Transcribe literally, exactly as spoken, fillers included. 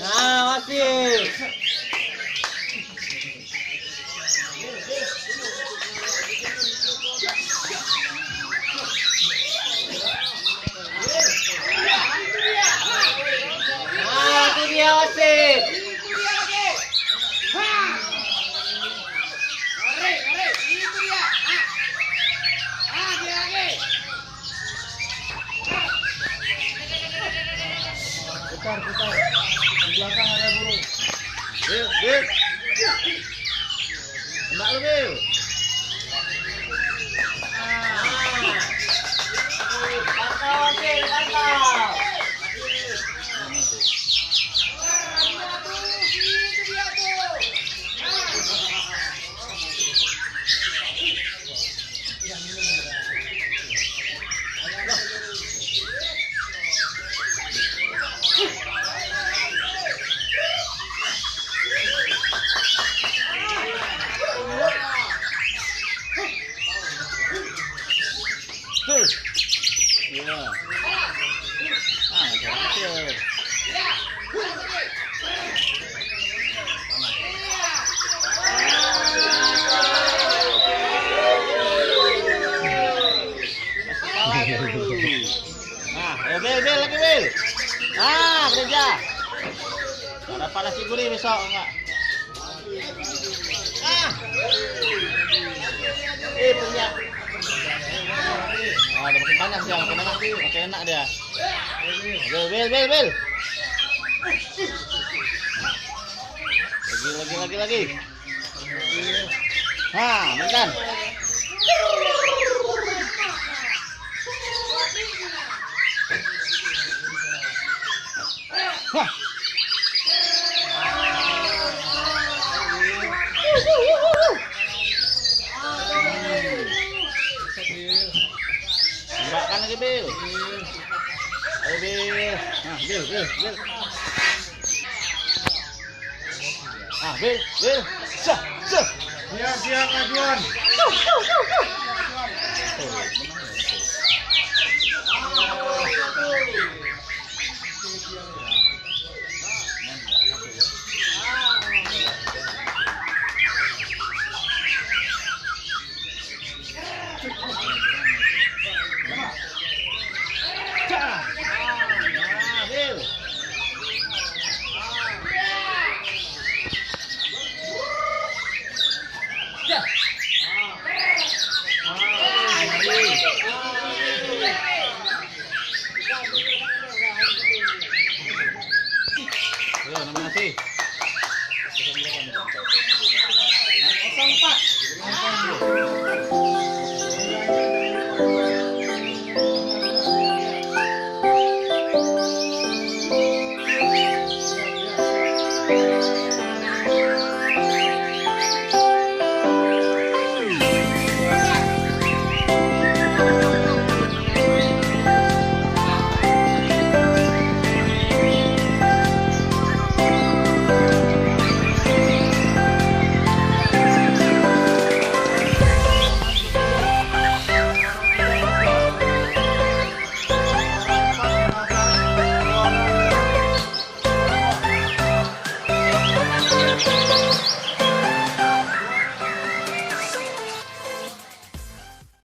Nah, wasit. Ah, itu dia wasit. Putar, putar. Di belakang ada burung. Bil, Bil. Tembak lu, Bil. Ah. Pantau, Bil, pantau. Hei. Ya. Ah, macam mana tu? Ah, eh, Bil, Bil, lagi, Bil. Ah, kerja. Tak dapat nasi gurih besok, enggak? Ah. Eh, punya. Ah, dah makin panas dia, makin enak, makin enak dia. Bil, Bil, Bil, Bil. Lagi, lagi, lagi, lagi. Ha, makan. Hah. Tembakkan lagi, Bil. Ayo, Bil. Nah, Bil, Bil, Bil. Ah, Bil, Bil. Sah, sah. Siap, siap, Ajuan. Ya, nama nasi. Kosong empat.